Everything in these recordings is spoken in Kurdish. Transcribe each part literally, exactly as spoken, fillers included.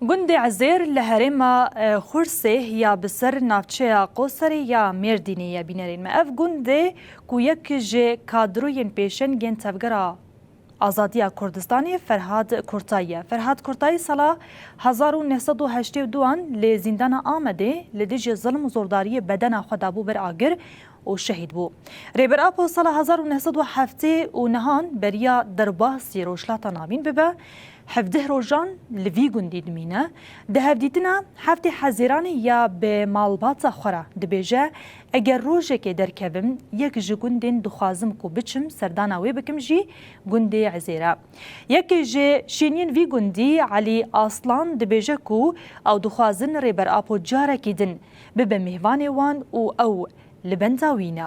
Gundê Ezêr li herêma, e, Xursê ya bi ser navçeya Qoserê ya Mêrdînê ye bînerên me. Ev gundê ku yek ji kadroyên pêşengên Tevgera Azadiya Kurdistanê Ferhad Kurtay ye. Ferhad Kurtay sala hezar û neh sed û heştê û duan li zîndana Amedê li dijî zilm û zordariyê bedena xwe dabû ber agir û şehîd bû. Rêber Apo sala hezar û neh sed û heftê û nehan beriya derbasî Rojhilata Navîn bibe, hevdeh rojan li vî gundî dimîne. Di hevdîtina heftê Hezîranê ya bi malbata xwe re dibêje, eger rojekê derkevim, yek ji gundên dixwazim ku biçim serdana wê bikim jî gundê Ezêr e. Yekê ji şêniyên vî gundî Elî Aslan dibêje ku ew dixwazin Rêber Apo carekî din bibe mêvanê wan û ew li benda wî ne.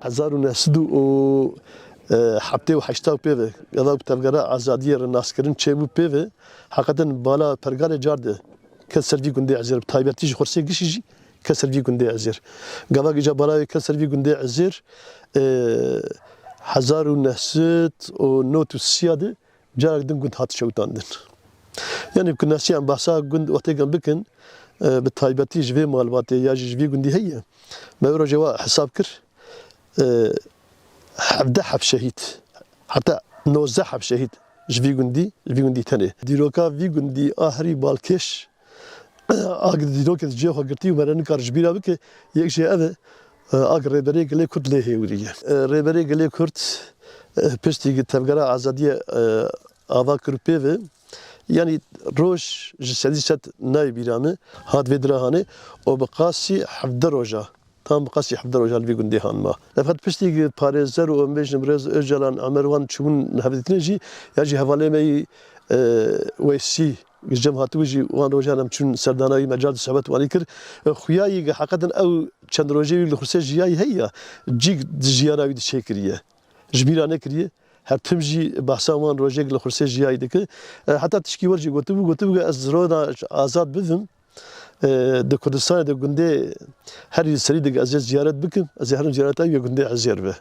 Hezar û neh sed û heftê û heşta û pê ve, gava ku Tevgera Azadiyê re naskirin çêbû pê ve, heqeten bala pergalê car de ket ser vî gundê Ezêr, bi taybetî ji Xursê Gişî jî ket ser vî gundê Ezêr. Gava ku îca bala wê ket ser vî gundê Ezêr, e, hezar û neh sed û nod û sî de carek din gund hat şewitandin. Yanî bi kunasiya em behsa gund wextêkan bikin, e, bi taybetî ji vê malbatê ya jî ji vî gundî heye. Me wê rojê wa hesab kir, e, hevdeh heb şehîd, heta nozdeh heb şehîd ji vî gundî, ji vî gundî tenê. Dîroka vî gundî a herî balkêş, a dîrokê di cihê xwe girtî û me re nikar ji bîra bike, yek jê ev e, e, a ku Rêberê Gelê Kurd lê hêwirî ye. E, Rêberê Gelê Kurd, e, piştî ku Tevgera Azadiyê, e, ava kir pê ve, yanî roj ji sedî sed nayê bîra me, hat vê dirahanê û bi qasî hevdeh roja, tam bi qasî hevdeh roja li vî gundê han ma. Ev hat piştî ku parêzer û em bêjin birêz Ocalan, Emer wan çûbûn hevdîtinê jî, ya jî hevalê me yî, e, Weysî, Ji cem hatibû jî wan rojan em çûn serdana wî, me car di sohbet wanî kir. Xuya yî heqeten ew çend rojê wî li Xursê jiyayî heye ya, cîk di jiyana wî de çêkiriye. Ji bîra nekiriye. Her tim jî behsa wan rojek li Xursê jiyayî dike. E, heta tişkî wer jî gotibû, gotibû ez rona azad bibim, e, di Kurdistanê de gundê herî li serî dike ez ê ziyaret bikim, ez ê herim ziyareta wî ya gundê Ezêr be.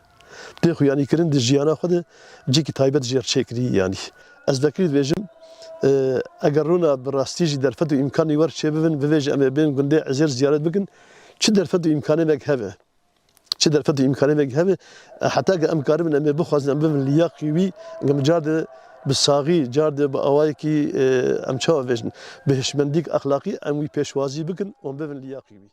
Tê xuyanîkirin di jiyana xwe de cihekî taybet jê re çêkirî, yanî. Ez vekirî dibêjim, e, eger rûna bi rastî jî derfet û îmkanî wer çêbibin, bivêje em ê bên gundê Ezêr ziyaret bikin, çi derfet û îmkanê me hebe, çi derfet û îmkanê me hebe, e, heta ke em karibin, em ê bixwazin, em bibin liyaqî wî, em car de bi saxî, car de bi awayekî, e, em çawa bêjin, bi hişmendîk exlaqî em wî pêşwazî bikin û em bibin liyaqî wî.